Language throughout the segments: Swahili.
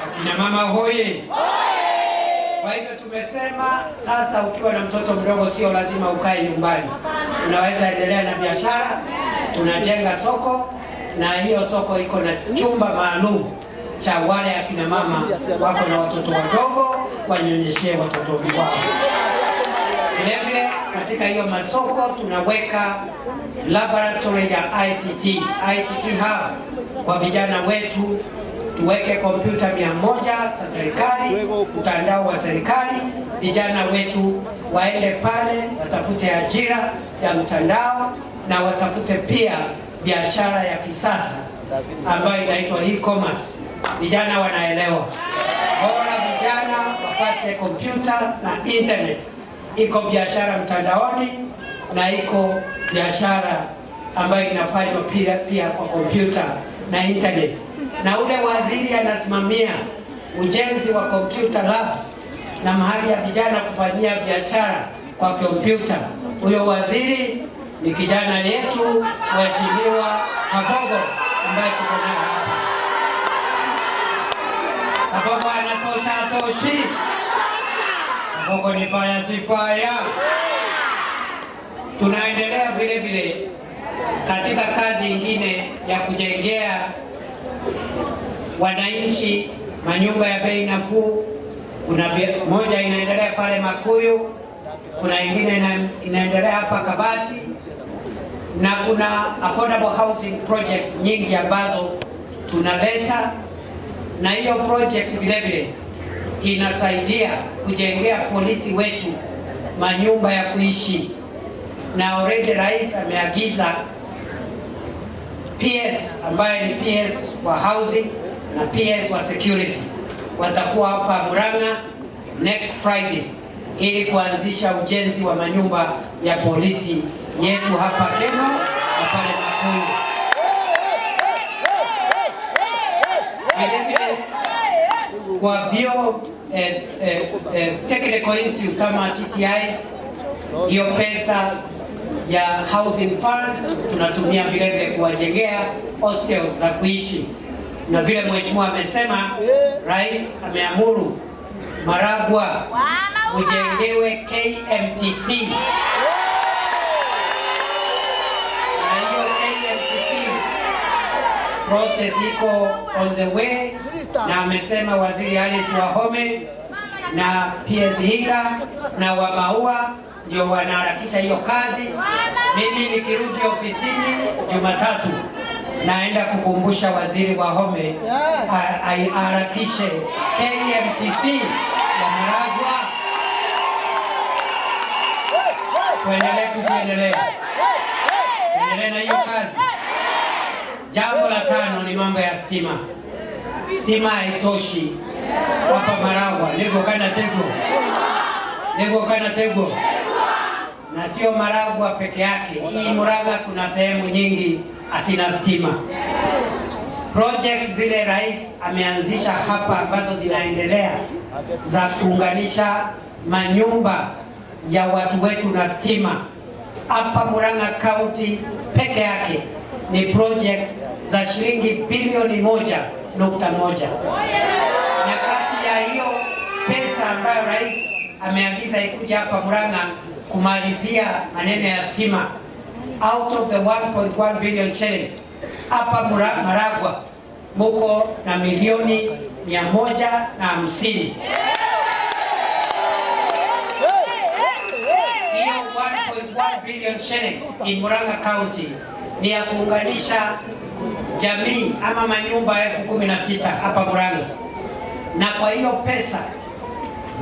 Akina mama hoye! Kwa hivyo tumesema sasa, ukiwa na mtoto mdogo sio lazima ukae nyumbani, unaweza endelea na biashara. Tunajenga soko na hiyo soko iko na chumba maalum cha wale akina mama wako na watoto wadogo, wanyonyeshee watoto wao. Vilevile katika hiyo masoko tunaweka laboratory ya ICT, ICT hub kwa vijana wetu. Tuweke kompyuta 100 za serikali, mtandao wa serikali, vijana wetu waende pale watafute ajira ya mtandao na watafute pia biashara ya kisasa ambayo inaitwa e-commerce. Vijana wanaelewa, bora vijana wapate kompyuta na internet. Iko biashara mtandaoni na iko biashara ambayo inafanywa pia kwa kompyuta na internet, na ule waziri anasimamia ujenzi wa computer labs na mahali ya vijana kufanyia biashara kwa kompyuta. Huyo waziri ni kijana yetu, Mheshimiwa Kabogo, ambaye tuko naye hapa. Kabogo anatosha, atoshi? Kabogo ni fire, si fire? Tunaendelea vile vile katika kazi ingine ya kujengea wananchi manyumba ya bei nafuu. Kuna moja inaendelea pale Makuyu, kuna ingine inaendelea hapa Kabati, na kuna affordable housing projects nyingi ambazo tunaleta, na hiyo project vile vile inasaidia kujengea polisi wetu manyumba ya kuishi, na already rais ameagiza PS ambaye ni PS wa housing na PS wa security watakuwa hapa Murang'a next Friday ili kuanzisha ujenzi wa manyumba ya polisi yetu hapa Kenol na pale Makuyu. Vile vile kwa vyuo technical institutes kama TTIs, hiyo pesa ya housing fund tunatumia vile vile kuwajengea hostels za kuishi, na vile mheshimiwa amesema, rais ameamuru Maragua ujengewe KMTC, na hiyo KMTC process iko on the way, na amesema waziri Alice Wahome na PS Hinga na Wamaua ndio wanaharakisha hiyo kazi. Mimi nikirudi ofisini Jumatatu naenda kukumbusha waziri Wahome aharakishe KMTC ya Maragua. Tuendelee tusiendelee? Tuendelee na hiyo kazi. Jambo la tano ni mambo ya stima. Stima haitoshi hapa Maragua, niko kana tego, niko kana tego, na sio Maragua peke yake. Hii Murang'a kuna sehemu nyingi asina stima. Projects zile rais ameanzisha hapa ambazo zinaendelea za kuunganisha manyumba ya watu wetu na stima hapa Murang'a County peke yake ni projects za shilingi bilioni 1.1, na kati ya hiyo pesa ambayo rais ameagiza ikuja hapa Murang'a kumalizia maneno ya stima, out of the 1.1 billion shillings hapa Maragua muko na milioni 150. Hiyo 1.1 billion shillings in Murang'a County ni ya kuunganisha jamii ama manyumba 16,000 hapa Murang'a, na kwa hiyo pesa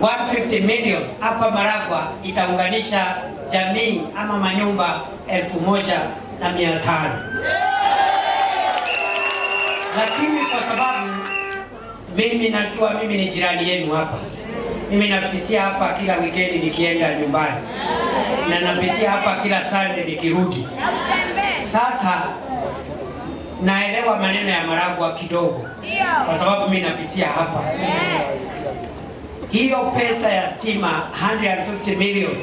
150 million hapa Maragua itaunganisha jamii ama manyumba 1,500. Lakini kwa sababu mimi najua mimi ni jirani yenu hapa, mimi napitia hapa kila weekend nikienda nyumbani na napitia hapa kila Sunday nikirudi. Sasa naelewa maneno ya Maragua kidogo, kwa sababu mimi napitia hapa. Hiyo pesa ya stima 150 million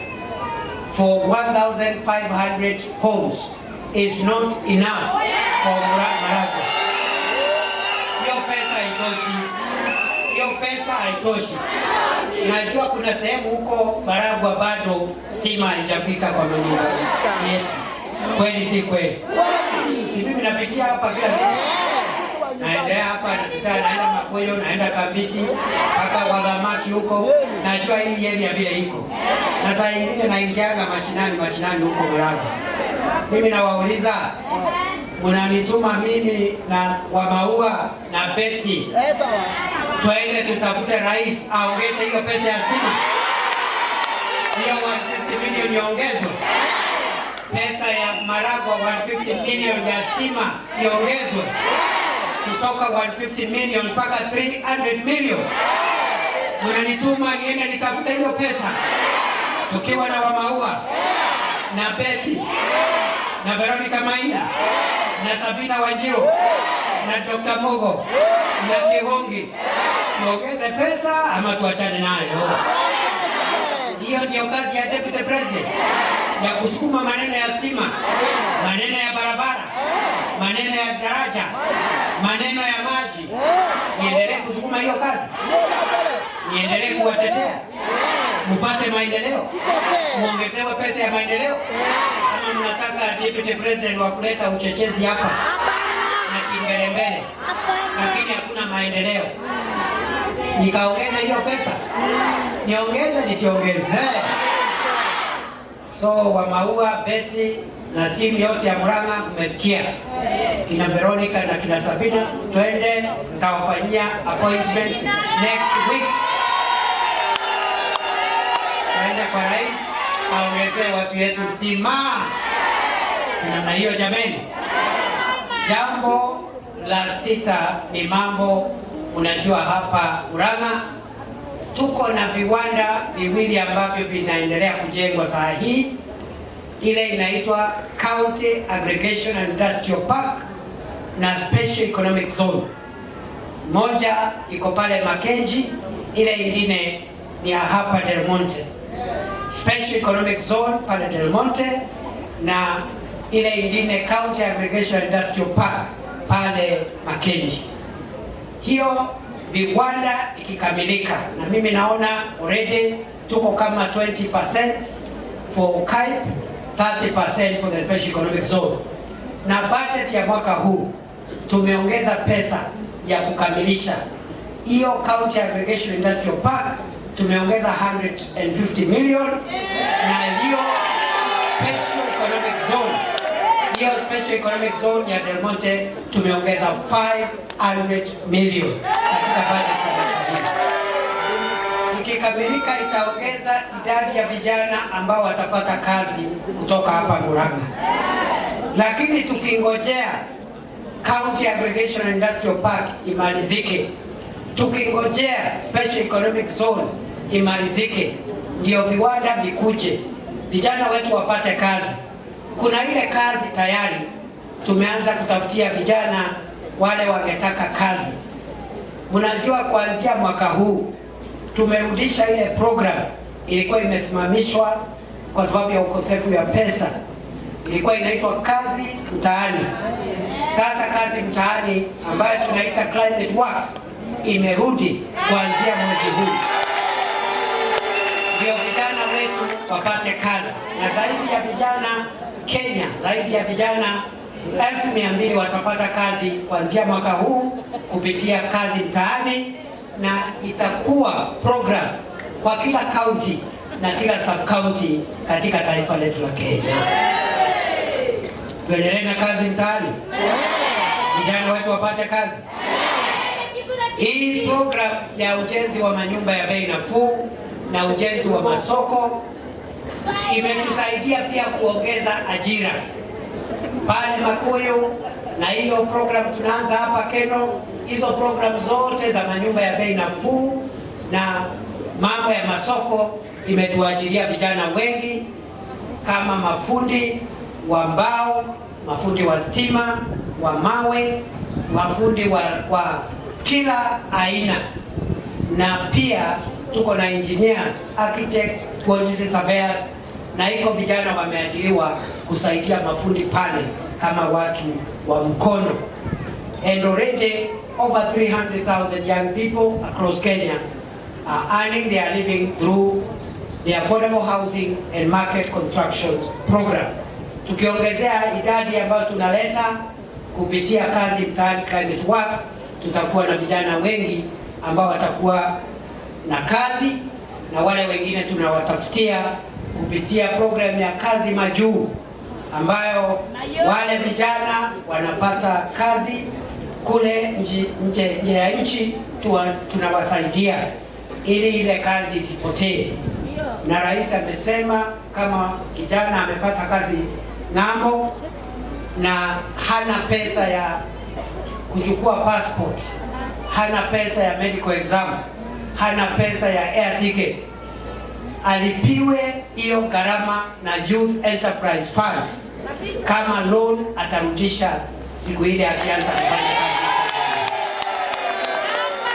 for 1500 homes is not enough for Maragua. Hiyo pesa haitoshi. Hiyo pesa haitoshi. Najua kuna sehemu huko Maragua bado stima haijafika kwa manyumba yetu. Kweli si kweli? Si mimi napitia hapa kila siku. Naendea hapa, napita, naenda Makoyo, naenda Kambiti mpaka kwa Dhamaki huko. Najua hii area vile iko. Na saa ingine naingiaga mashinani mashinani huko Maragua. Mimi nawauliza, mnanituma mimi na Wamaua na Betty twende tutafute rais aongeze hiyo pesa ya stima, hiyo 150 million iongezwe, pesa ya Maragua 150 million ya stima iongezwe kutoka 150 million mpaka 300 million. Mnanituma niende nitafute hiyo pesa tukiwa na Wamaua na Betty na Veronica Maina na Sabina Wanjiru na Dr. Mugo na Kihongi, tuongeze pesa ama tuachane nayo? Sio ndio kazi ya deputy president ya kusukuma maneno ya stima, maneno ya barabara, maneno ya daraja, maneno ya maji? Niendelee kusukuma hiyo kazi, niendelee kuwatetea mupate maendeleo, muongezewe pesa ya maendeleo, ama mnataka deputy president wa kuleta uchochezi hapa na kimbelembele, lakini hakuna maendeleo? Nikaongeze hiyo pesa, niongeze nisiongeze? So Wamaua, Betty na timu yote ya Murang'a, mmesikia kina Veronica na kina Sabina, twende, nitawafanyia appointment next week. Twende kwa rais aongezee watu yetu stima. Si namna hiyo jameni? Jambo la sita ni mambo, unajua hapa Murang'a tuko na viwanda viwili ambavyo vinaendelea kujengwa saa hii. Ile inaitwa County Aggregation and Industrial Park na Special Economic Zone. Moja iko pale Makenji, ile ingine ni ya hapa Del Monte. Special Economic Zone pale Del Monte na ile ingine County Aggregation Industrial Park pale Makenji. Hiyo viwanda ikikamilika, na mimi naona already tuko kama 20% for CAIP, 30% for the Special Economic Zone. Na budget ya mwaka huu tumeongeza pesa ya kukamilisha hiyo County Aggregation Industrial Park, tumeongeza 150 million, na hiyo Special Economic Zone, hiyo Special Economic Zone ya Del Monte tumeongeza 500 million katika budget ya mwaka huu. Ikikamilika itaongeza idadi ya vijana ambao watapata kazi kutoka hapa Murang'a. Lakini tukingojea County Aggregation and Industrial Park imalizike, tukingojea Special Economic Zone imalizike, ndio viwanda vikuje, vijana wetu wapate kazi. Kuna ile kazi tayari tumeanza kutafutia vijana wale wangetaka kazi. Mnajua kuanzia mwaka huu tumerudisha ile program ilikuwa imesimamishwa kwa sababu ya ukosefu ya pesa, ilikuwa inaitwa Kazi Mtaani. Sasa Kazi Mtaani ambayo tunaita Climate Works imerudi kuanzia mwezi huu, ndio vijana wetu wapate kazi, na zaidi ya vijana Kenya, zaidi ya vijana 200,000 watapata kazi kuanzia mwaka huu kupitia Kazi Mtaani, na itakuwa program kwa kila county na kila sub county katika taifa letu la Kenya. Tuendelee na Kazi Mtaani, vijana wetu wapate kazi. Hii program ya ujenzi wa manyumba ya bei nafuu na ujenzi wa masoko imetusaidia pia kuongeza ajira pale Makuyu, na hiyo program tunaanza hapa Keno. Hizo program zote za manyumba ya bei nafuu na mambo ya masoko imetuajiria vijana wengi kama mafundi wa mbao, mafundi wa stima, wa mawe, mafundi wa kila aina, na pia tuko na engineers, architects, quantity surveyors, na iko vijana wameajiriwa kusaidia mafundi pale kama watu wa mkono. And already Over 300,000 young people across Kenya are earning their living through the Affordable Housing and Market Construction Program. Tukiongezea idadi ambayo tunaleta kupitia Kazi Mtaani Climate Works, tutakuwa na vijana wengi ambao watakuwa na kazi na wale wengine tunawatafutia kupitia program ya Kazi Majuu ambayo wale vijana wanapata kazi kule nje ya nchi, tunawasaidia ili ile kazi isipotee. Na rais amesema kama kijana amepata kazi ng'ambo na hana pesa ya kuchukua passport, hana pesa ya medical exam, hana pesa ya air ticket, alipiwe hiyo gharama na Youth Enterprise Fund kama loan, atarudisha siku ile akianza kufanya kazi.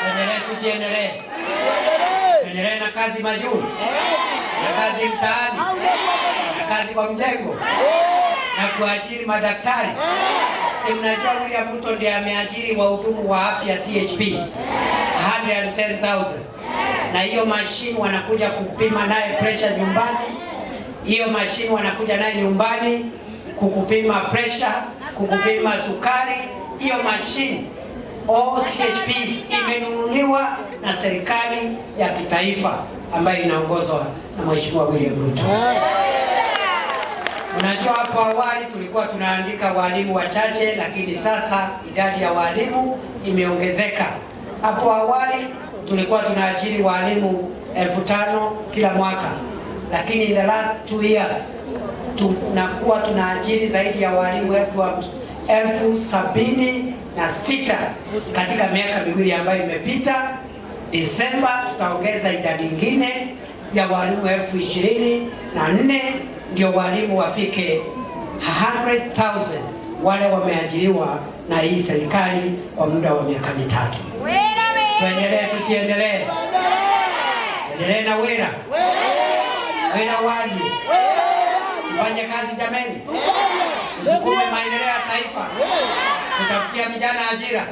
Tuendelee tusiendelee? Tuendelee na Kazi Majuu, na Kazi Mtaani, na kazi kwa mjengo, na kuajiri madaktari. Si mnajua William Ruto ndiye ameajiri wahudumu wa afya CHPs 110,000, na hiyo mashine wanakuja kupima naye pressure nyumbani. Hiyo mashine wanakuja naye nyumbani kukupima pressure, kukupima sukari. Hiyo mashine, all CHPs, imenunuliwa na serikali ya kitaifa ambayo inaongozwa na Mheshimiwa William Ruto. Unajua hapo awali tulikuwa tunaandika walimu wachache, lakini sasa idadi ya walimu imeongezeka. Hapo awali tulikuwa tunaajiri walimu 5,000 kila mwaka, lakini in the last 2 years tunakuwa tunaajiri zaidi ya walimu 76,000 katika miaka 2 ambayo imepita. Desemba tutaongeza idadi ingine ya walimu 24,000 ndio walimu wafike 100,000 wale wameajiriwa na hii serikali kwa muda wa miaka 3. Tuendelee tusiendelee? Endelee na wera wera wali, tufanye kazi jameni, tusukume maendeleo ya taifa, kutafutia vijana ajira,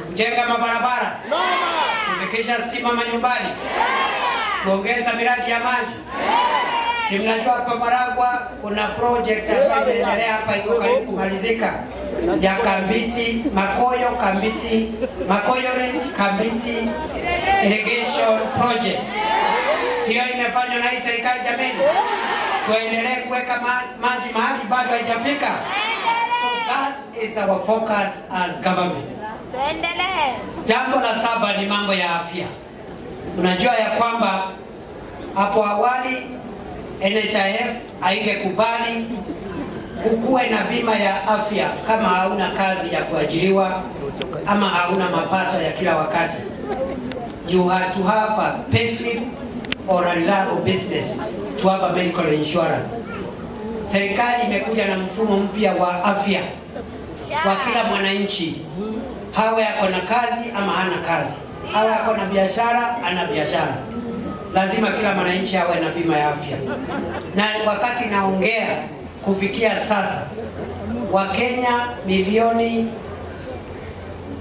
kujenga mabarabara, kufikisha stima manyumbani, kuongeza miradi ya maji. Si mnajua hapa Maragua kuna project ambayo inaendelea hapa, iko karibu kumalizika, ya Kambiti Makoyo, Kambiti Makoyo Range Kambiti Irrigation Project, sio imefanywa na hii serikali jameni? Tuendelee kuweka maji mahali bado haijafika. So that is our focus as government. Tuendelee. Jambo la saba ni mambo ya afya. Unajua ya kwamba hapo awali NHIF haingekubali ukuwe na bima ya afya kama hauna kazi ya kuajiriwa ama hauna mapato ya kila wakati. You had to have a payslip or a reliable business to have a medical insurance. Serikali imekuja na mfumo mpya wa afya wa kila mwananchi, hawe ako na kazi ama hana kazi, hawe ako na biashara ana biashara, lazima kila mwananchi awe na bima ya afya. Na wakati naongea, kufikia sasa Wakenya milioni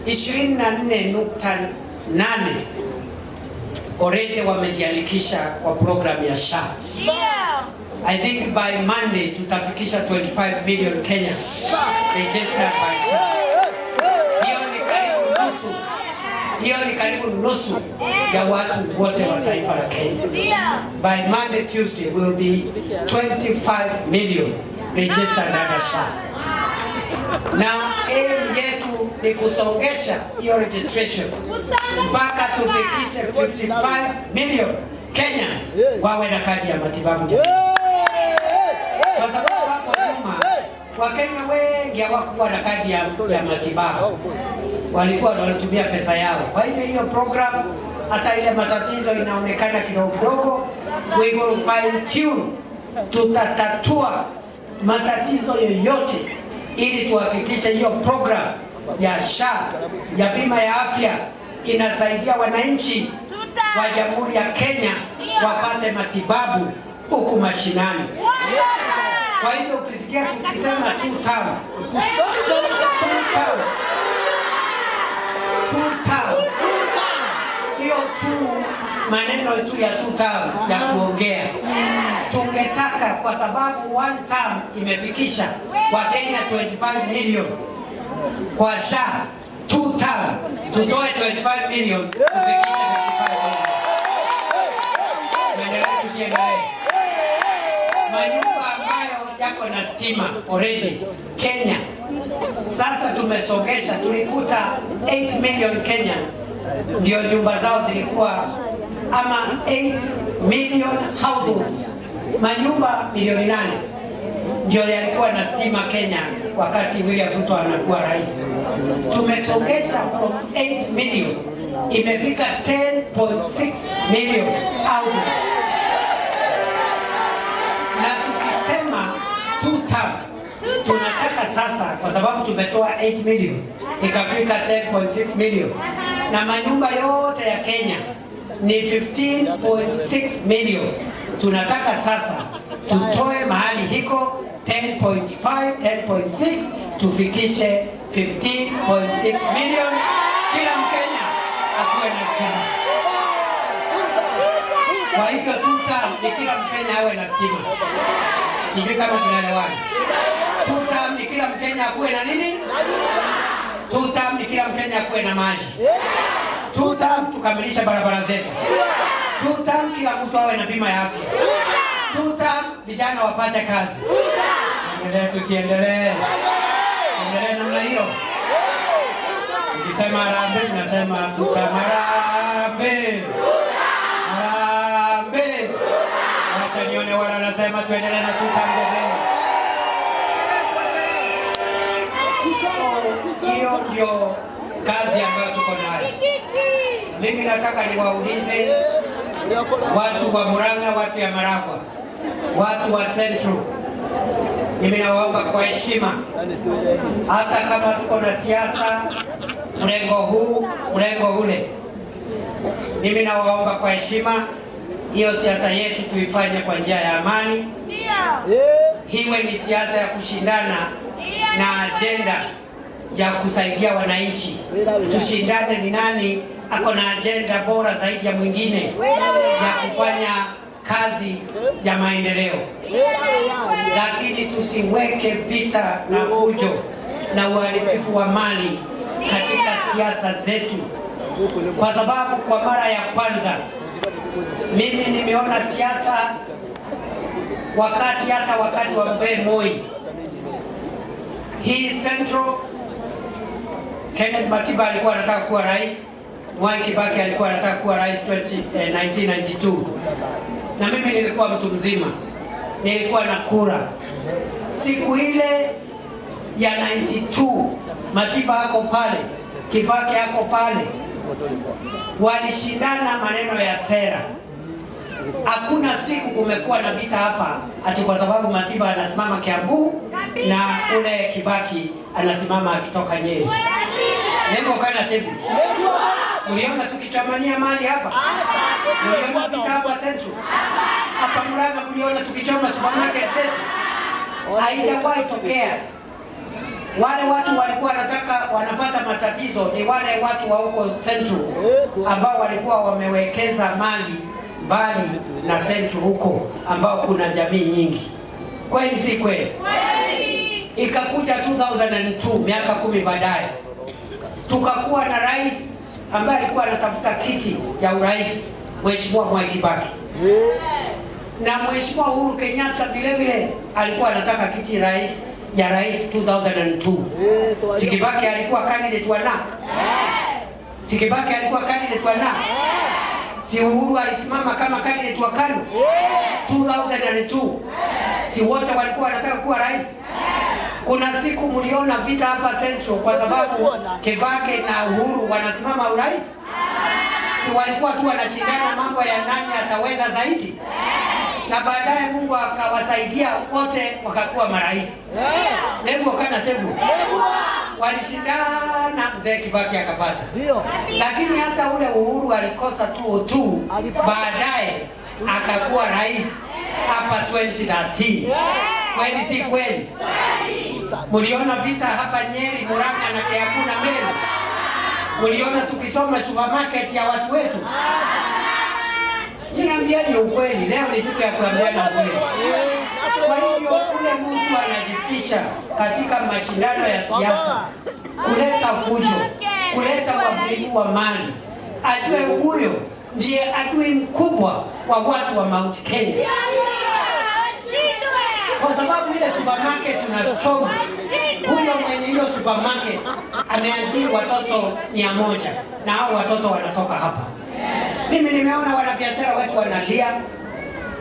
24.8 already wamejiandikisha kwa program ya SHA. I think by Monday tutafikisha 25 million Kenyans registered by SHA. Hiyo ni karibu nusu, hiyo ni karibu nusu ya watu wote wa taifa la Kenya. By Monday, Tuesday will be 25 million registered under SHA. Na aim yetu ni kusongesha hiyo registration mpaka tufikishe 55 million Kenyans wawe na kadi ya matibabu jamii. Kwa sababu hapo nyuma Wakenya wengi hawakuwa na kadi ya matibabu, walikuwa walitumia pesa yao. Kwa hivyo hiyo program, hata ile matatizo inaonekana kidogo kidogo, we will fine tune, tutatatua matatizo yoyote ili tuhakikishe hiyo program ya SHA ya bima ya afya inasaidia wananchi wa Jamhuri ya Kenya wapate matibabu huku mashinani. Kwa hivyo ukisikia tukisema two term, two term, Two term sio tu maneno tu ya two term ya kuongea. Tungetaka, kwa sababu one term imefikisha Wakenya 25 million kwa SHA, two term tutoe 25 million tufikishe 55 million. Tuendelee tusiendelee? Manyumba ambayo yako na stima already Kenya, sasa tumesongesha, tulikuta 8 million Kenyans ndio nyumba zao zilikuwa, ama 8 million households, manyumba milioni 8 ndio yalikuwa na stima Kenya wakati William Ruto anakuwa rais. Tumesongesha from 8 million imefika 10.6 million households, na tukisema two term tunataka sasa, kwa sababu tumetoa 8 million ikafika 10.6 million, na manyumba yote ya Kenya ni 15.6 million. Tunataka sasa tutoe mahali hiko 10.5, 10.6 tufikishe 15.6 million, kila Mkenya akuwe na stima. Kwa hivyo two term ni kila Mkenya awe na stima. Sijui kama tunaelewana. Two term ni kila Mkenya akuwe na nini? Two term ni kila Mkenya akuwe na maji. Two term tukamilishe barabara zetu. Two term kila mtu awe na bima ya afya. Two term vijana wapate kazi. Endelee tusiendelee? Endelee namna hiyo. Ukisema harambee, mnasema two term. Harambee. Harambee. Wacha nione wale wanasema tuendelee na two term mbele. So hiyo ndio kazi ambayo tuko nayo. Mimi nataka niwaulize watu wa Murang'a, watu ya Maragwa, watu wa Central, mimi nawaomba kwa heshima, hata kama tuko na siasa mrengo huu mrengo ule, mimi nawaomba kwa heshima, hiyo siasa yetu tuifanye kwa njia ya amani. Iwe ni siasa ya kushindana na ajenda ya kusaidia wananchi. Tushindane ni nani ako na ajenda bora zaidi ya mwingine ya kufanya kazi ya maendeleo, lakini tusiweke vita na fujo na uharibifu wa mali katika siasa zetu, kwa sababu kwa mara ya kwanza mimi nimeona siasa wakati hata wakati wa mzee Moi, hii Central, Kenneth Matiba alikuwa anataka kuwa rais, Mwai Kibaki alikuwa anataka kuwa rais 1992, na mimi nilikuwa mtu mzima, nilikuwa na kura siku ile ya 92. Matiba ako pale, Kibaki ako pale, walishindana maneno ya sera. Hakuna siku kumekuwa na vita hapa ati kwa sababu Matiba anasimama Kiambu na ule Kibaki anasimama akitoka Nyeri. Nembo kana tebu. Uliona tukichamania mali hapa? Uliona vita hapa Central? Hapa Murang'a mliona tukichoma supermarket zetu? Haijawahi tokea. Wale watu walikuwa wanataka wanapata matatizo ni wale watu wa huko Central ambao walikuwa wamewekeza mali mbali na Central huko ambao kuna jamii nyingi. Kweli si kweli? Ikakuja 2002, miaka 10 baadaye, tukakuwa na rais ambaye alikuwa anatafuta kiti ya urais, Mheshimiwa Mwai Kibaki, na Mheshimiwa Uhuru Kenyatta vile vile alikuwa anataka kiti rais ya rais 2002. Si Kibaki alikuwa candidate wa NARC? Si Kibaki alikuwa candidate wa NARC? Si Uhuru alisimama kama candidate wa KANU 2002? Si wote walikuwa wanataka kuwa rais? Kuna siku mliona vita hapa Central kwa sababu Kibaki na Uhuru wanasimama urais? Si walikuwa tu wanashindana mambo ya nani ataweza zaidi? Na baadaye Mungu akawasaidia wote wakakuwa marais. Nebu kana tebu. Walishindana, mzee Kibaki akapata. Lakini hata ule Uhuru alikosa 202, baadaye akakuwa rais hapa 2013. Kweli si kweli? Mliona vita hapa Nyeri, Murang'a na Kiambu na Meru? Mliona tukisoma supermarket ya watu wetu? Niambieni ukweli, leo ni siku ya kuambiana ukweli. Kwa hivyo ule mtu anajificha katika mashindano ya siasa kuleta fujo, kuleta uharibifu wa mali, ajue huyo ndiye adui mkubwa wa watu wa Mount Kenya, kwa sababu ile supermarket tunachoma, huyo mwenye hiyo supermarket ameajiri watoto 100 na hao watoto wanatoka hapa. Mimi nimeona wanabiashara wetu wanalia.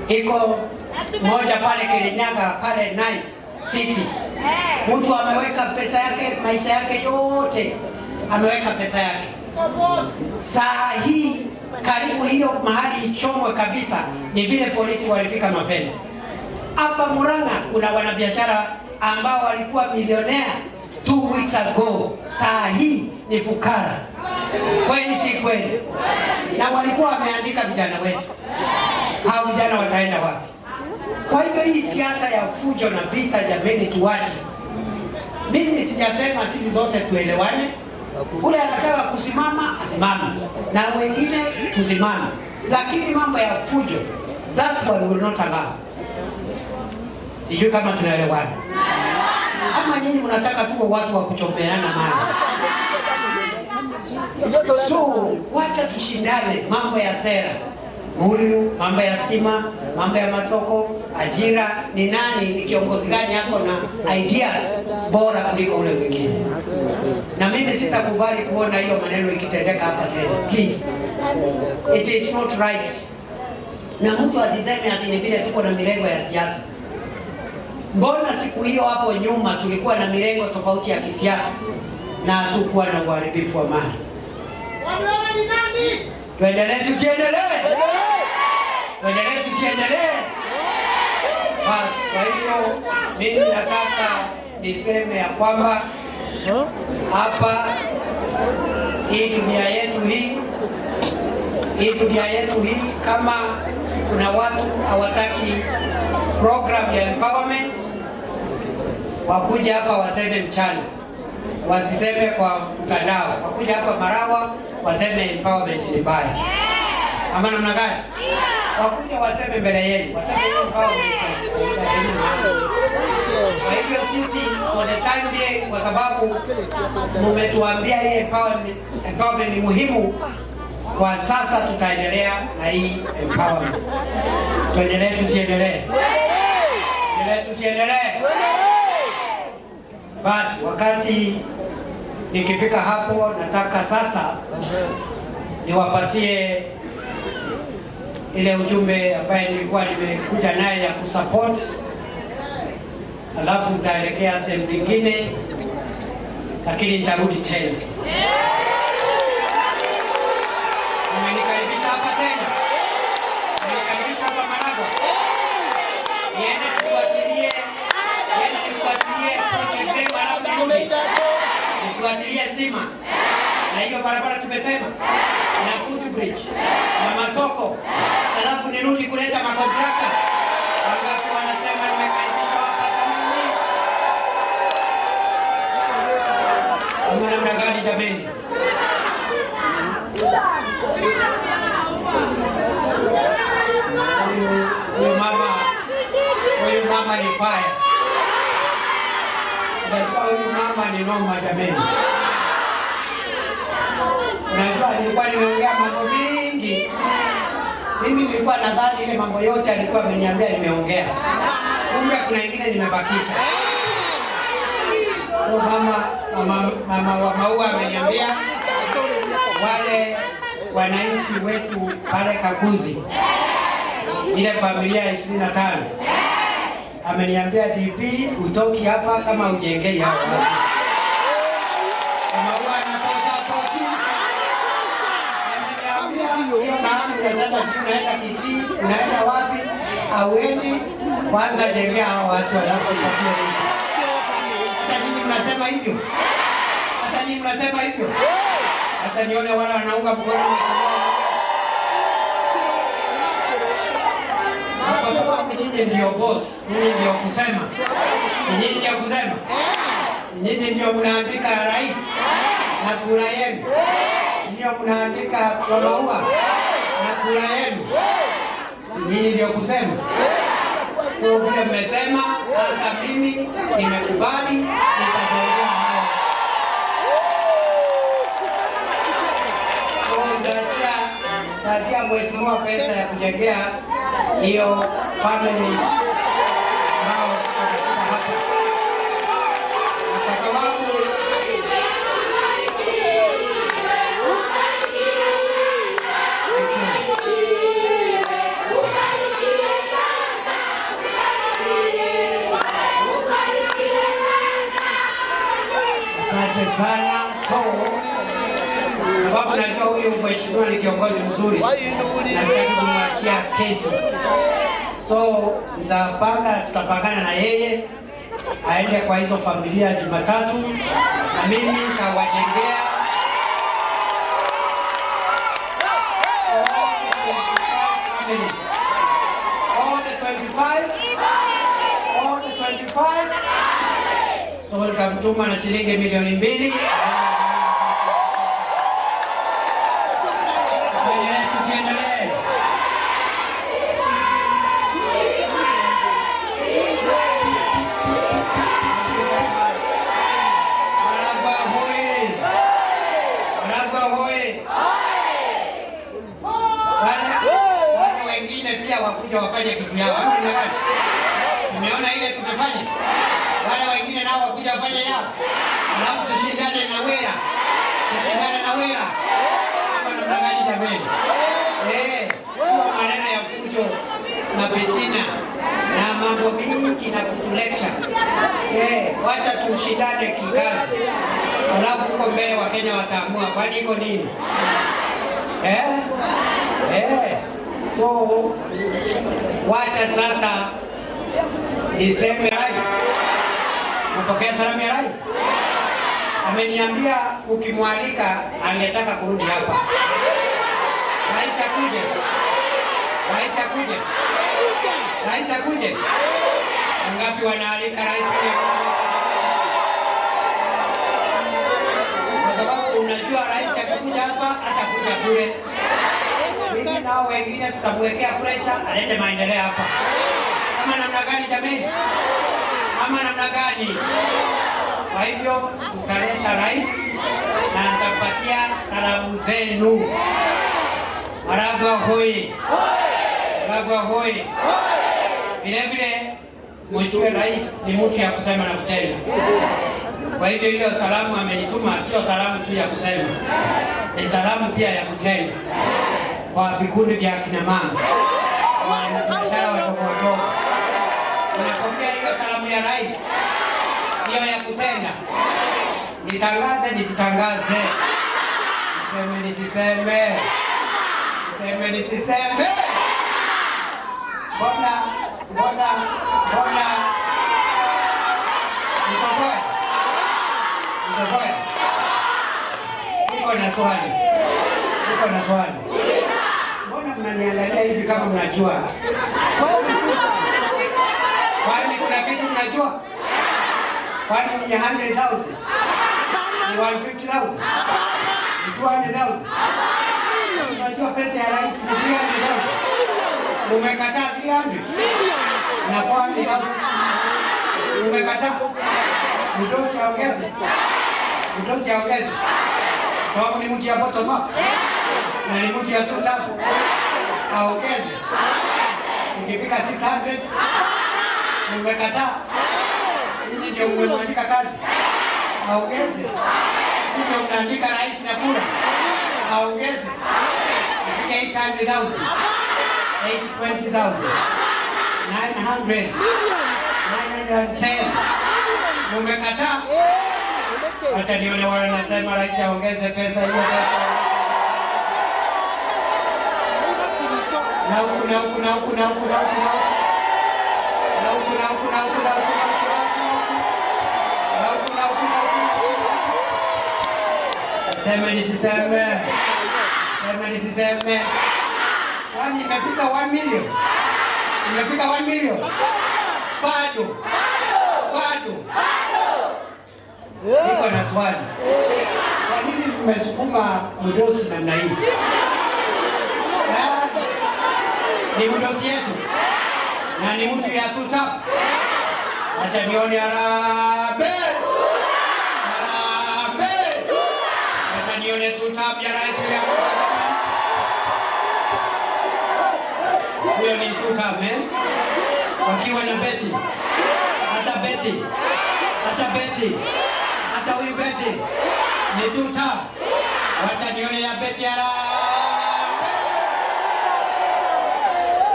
Iko moja pale Kirinyaga pale Nice City, mtu ameweka pesa yake maisha yake yote ameweka pesa yake. Saa hii karibu hiyo mahali ichomwe kabisa, ni vile polisi walifika mapema. Hapa Murang'a kuna wanabiashara ambao walikuwa milionea 2 weeks ago, saa hii ni fukara. Kweli si kweli? Na walikuwa wameandika vijana wetu. Hao vijana wataenda wapi? Kwa hivyo hii siasa ya fujo na vita, jameni, tuache. Mimi sijasema sisi zote tuelewane. Ule anataka kusimama asimame, na wengine tusimame, lakini mambo ya fujo, that one will not allow. Sijui kama tunaelewana, ama nyinyi mnataka tuwe watu wa kuchomeana mali? So wacha tushindane mambo ya sera huyu, mambo ya stima, mambo ya masoko, ajira, ni nani, ni kiongozi gani yako na ideas bora kuliko ule mwingine. Na mimi sitakubali kuona hiyo maneno ikitendeka hapa tena. Please, it is not right. Na mtu asiseme ati ni vile tuko na mirengo ya siasa. Mbona siku hiyo hapo nyuma tulikuwa na mirengo tofauti ya kisiasa na hatukuwa na uharibifu wa mali? Tuendelee tusiendelee? Tuendelee tusiendelee? Basi, kwa hivyo mimi nataka niseme ya kwamba hapa hii dunia yetu hii, kama kuna watu hawataki program ya empowerment, wakuja hapa waseme mchana, wasiseme kwa mtandao. Wakuja hapa Maragua waseme empowerment ni mbaya, ama namna gani? Wakuja waseme mbele yenu, waseme empowerment haina maana. Kwa hivyo sisi for the time being, kwa sababu mumetuambia hii empowerment ni muhimu, kwa sasa tutaendelea na hii empowerment. Tuendelee tusiendelee? Tuendelee tusiendelee? Basi wakati nikifika hapo, nataka sasa niwapatie ile ujumbe ambaye nilikuwa nimekuja naye ya kusupport, alafu nitaelekea sehemu zingine, lakini nitarudi tena. Umenikaribisha hapa tena, umenikaribisha hapa Maragua, niende nifuatilie project zenu, alafu nirudi nifuatilie stima na hiyo barabara tumesema na footbridge na masoko, alafu nirudi kuleta makontrakta. Wangapi wanasema nimekaribishwa hapa jamani? Ama namna gani jameni? Huyu mama ni fire. Unajua huyu mama ni noma jameni. Unajua nilikuwa nimeongea mambo mingi. Mimi nilikuwa nadhani ile mambo yote alikuwa ameniambia nimeongea. Kumbe kuna ingine nimebakisha. So mama wa Maua ameniambia wale wananchi wetu pale Kakuzi, ile familia ya 25, ameniambia, "DP, utoki hapa kama ujengei hao watu." Maua anatosha toshi. Ameniambia hiyo mahali unasema si unaenda Kisii, unaenda wapi? Auendi, kwanza jengea hao watu alafu upatie ruhusa. Hata nyinyi mnasema hivyo? Hata nyinyi mnasema hivyo? Hata nione wale wanaunga mkono mheshimiwa. Na kwa sababu nyinyi ndio boss, nyinyi ndio kusema. Si nyinyi ndio kusema? Nyinyi ndio mnaandika rais na kura yenu. Ndio mnaandika kwa maua na kura yenu, si nyinyi ndio kusema? So vile mmesema, hata mimi nimekubali, nitajengea haya. So nitaachia mheshimiwa pesa ya kujengea hiyo families ambao watafika hapa, na kwa sababu. Thank you. Asante sana. So, sababu najua huyu mheshimiwa ni kiongozi mzuri na sitaki kumwachia kesi, so tutapangana na yeye aende kwa hizo familia Jumatatu, na mimi nitawajengea all the 25 families. All the 25, all the 25. So nitamtuma na shilingi 2 milioni. Tuendelee, tusiendelee? Maragua hoye! Maragua hoye! Wale wengine pia wakuja wafanye kitu yao. Ama ni gani? Tumeona ile tumefanya. Wale wengine nao wakuja wafanye yao. Alafu tushindane na Wera. Tushindane na Wera. Hapa namna gani jameni? Eh, sio maneno ya fujo na fitina na mambo mingi na kutulecture. Eh, wacha tushindane kikazi. Alafu huko mbele Wakenya wataamua kwani iko nini? Eh? Eh. So wacha sasa niseme rais. Napokea salamu ya rais. Ameniambia ukimwalika angetaka kurudi hapa. Rais akuje. Rais akuje. Rais akuje. Wangapi wanaalika rais William Ruto? Kwa sababu unajua rais akikuja hapa atakuja bure. Mimi nao wengine tutamwekea pressure alete maendeleo hapa. Ama namna gani jameni? Ama namna gani? Kwa hivyo tutaleta rais na nitampatia salamu zenu. Maragua hoi! Maragua hoi! Vile vile mjue rais ni mtu ya kusema na kutenda. Kwa hivyo hiyo salamu amenituma sio salamu tu ya kusema, ni salamu pia ya kutenda kwa vikundi vya kina mama, wafanyabiashara wadogo wadogo. Unapokea hiyo salamu ya rais, hiyo ya kutenda? Nitangaze nisitangaze? Niseme nisiseme? Niseme nisiseme? Mbona mbona mbona nitoboe? Nitoboe? Niko na swali. Niko na swali. Mbona mnaniangalia hivi kama mnajua? Kwani kuna kitu mnajua? Kwani ni 100,000? Ni 150,000? Ni 200,000? Unajua pesa ya rais ni 300,000. Umekataa 300? Na 400,000? Umekataa? Mdosi aongeze. Mdosi aongeze. Sababu ni mtu ya bottom up. Na ni mtu ya two tap. Aongeze. Ikifika 600 umekataa. Ninyi ndio mmemwandika kazi. Aongeze. Ninyi ndio mnaandika rais na kura. Aongeze. Ifike 800,000. 820,000. 900. 910. Mumekataa? Wacha nione wale nasema rais aongeze pesa hiyo pesa. Na huku na huku na huku na huku na huku na huku na huku na huku na huku na huku na huku na huku. Seme nisiseme? Seme nisiseme? Kwani imefika 1 million? Imefika 1 million? Bado. Bado. Niko na swali. Kwa nini mmesukuma mdosi namna hii? Ni mdosi yetu na ni mtu ya tuta. Acha nione harambee. Harambee. Acha nione tuta ya Rais William Ruto. Huyo ni tuta man. Wakiwa na Betty. Hata Betty. Hata Betty. Hata huyu Betty. Ni tuta. Wacha nione ya Betty, harambee.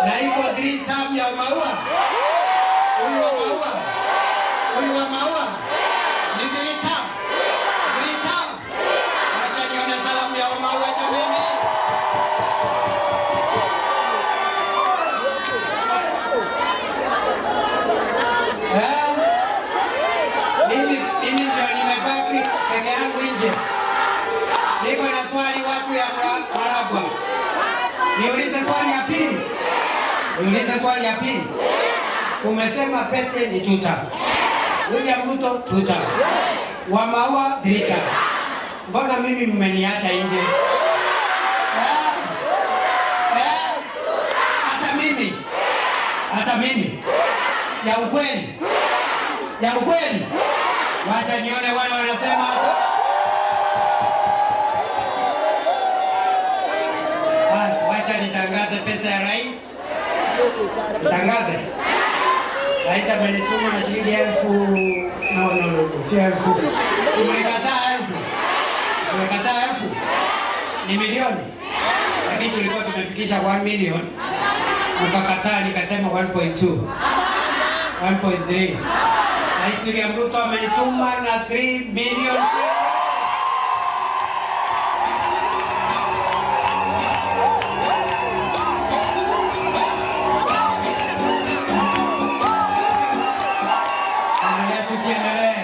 Na iko three term ya maua. Huyu wa maua. Huyu wa maua. Ni three term. Three term. Wacha nione salamu ya maua, jameni. Eh? Mimi ndio nimebaki peke yangu nje. Niko na swali, watu ya Maragwa. Niulize swali ya pili. Niulize swali ya pili. Umesema Betty ni tuta. William Ruto tuta. Wa maua three term. Mbona mimi mmeniacha nje? Eh? Eh? Hata mimi. Hata mimi. Ya ukweli. Ya ukweli. Wacha nione wale wanasema hata. Basi wacha nitangaze pesa ya rais. Nitangaze. Rais amenituma na shilingi 1,000. No, no, no, no, sio 1,000. Si mlikataa 1,000. Si mlikataa 1,000. Ni milioni. Lakini tulikuwa tumefikisha 1 million. Mkakataa, nikasema 1.2. 1.3. Rais William Ruto amenituma na 3 million shillings. Endelee tusiendelee?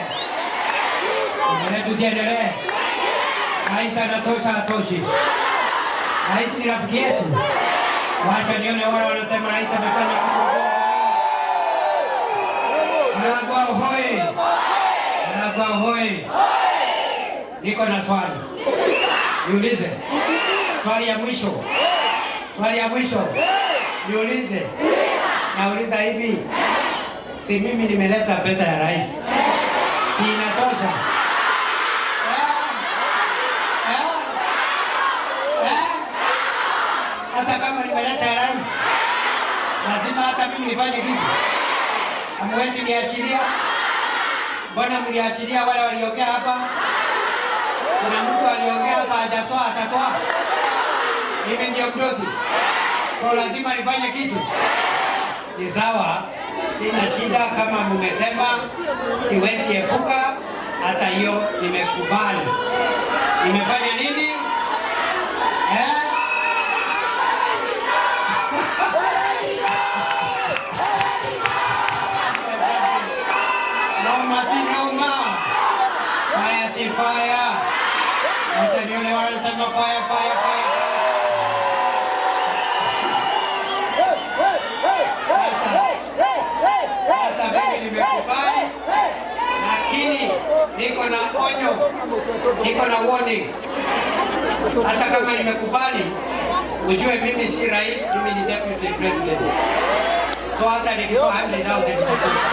Endelee tusiendelee? Rais anatosha, hatoshi? Rais ni rafiki yetu. Wacha nione wale wanasema rais amefanya kitu kizuri. Maragwa hoi! Maragwa hoi! Niko na swali. Niulize. Swali ya mwisho. Swali ya mwisho. Niulize. Nauliza hivi. Si mimi nimeleta pesa ya rais? Si inatosha? Eh? Eh? Eh? Hata kama nimeleta ya rais, lazima hata mimi nifanye kitu. Hamwezi niachilia? Mbona mliachilia wale waliongea hapa? Kuna mtu aliongea hapa hajatoa, atatoa? Mimi ndio mdosi. So lazima nifanye kitu. Ni sawa, sina shida kama mmesema, siwezi epuka hata hiyo, nimekubali. Nimefanya nini? Eh? Noma si noma. Fire si fire. Wacha nione wale wanasema fire, fire, fire. Sasa mimi nimekubali, lakini niko na onyo, niko na warning. Hata kama nimekubali, ujue mimi si rais, mimi ni deputy president. So hata nikitoa 100,000 itatosha.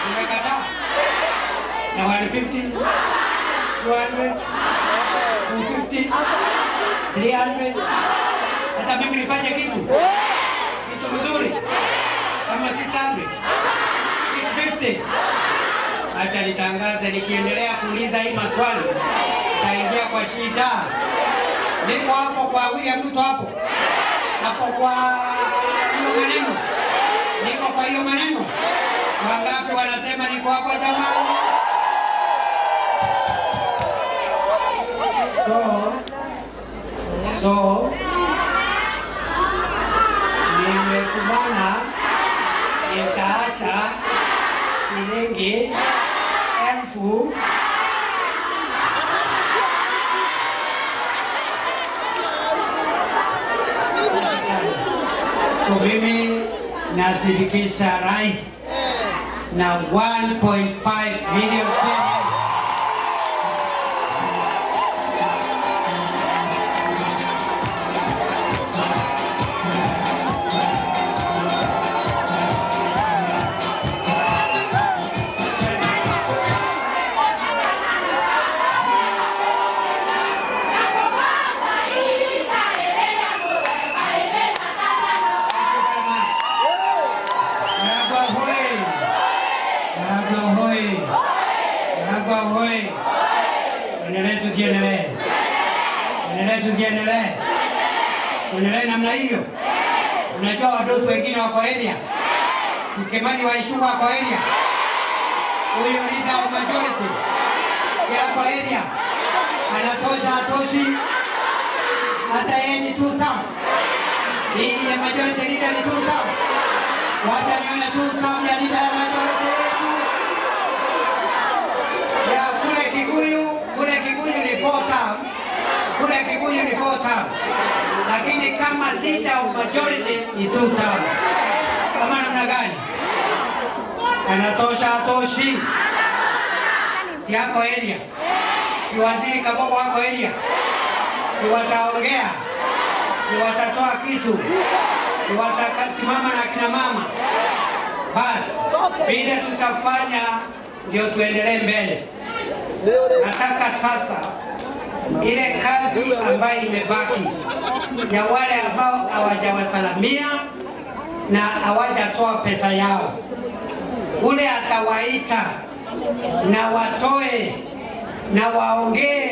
Umekataa? Na 150, 200, 250, 300. Hata mimi nifanye kitu. Kitu mzuri. Kama 600, 650. Acha nitangaze, nikiendelea kuuliza hii maswali taingia kwa shida. Niko hapo kwa William Ruto hapo. Hapo kwa hiyo maneno. Niko kwa hiyo maneno. Wangapi wanasema niko hapo, jamani? So nimetumana, nitaacha shilingi 1,000. Asante sana. So mimi nasindikisha rais na 1.5 million shillings. tusiendelee? Tuendelee namna hiyo. Unajua wadosi wengine wako area, si Kimani wa Ichung'wah wako area, huyu leader of majority si ako area, anatosha atoshi? Hata yeye ni two term. Hii ya majority leader ni two term. Wacha nione two term ya leader ya majority yetu ya kule Kikuyu. Kule Kikuyu ni four term, kule Kikuyu ni four term, lakini kama leader of majority ni two term. Kama namna gani? Anatosha atoshi? Si yako area? Si waziri Kabogo wako area? Si wataongea? Si watatoa kitu? Si watasimama na akina mama? Basi vile tutafanya ndio tuendelee mbele. Nataka sasa ile kazi ambayo imebaki ya wale ambao hawajawasalamia na hawajatoa pesa yao, ule atawaita na watoe na waongee.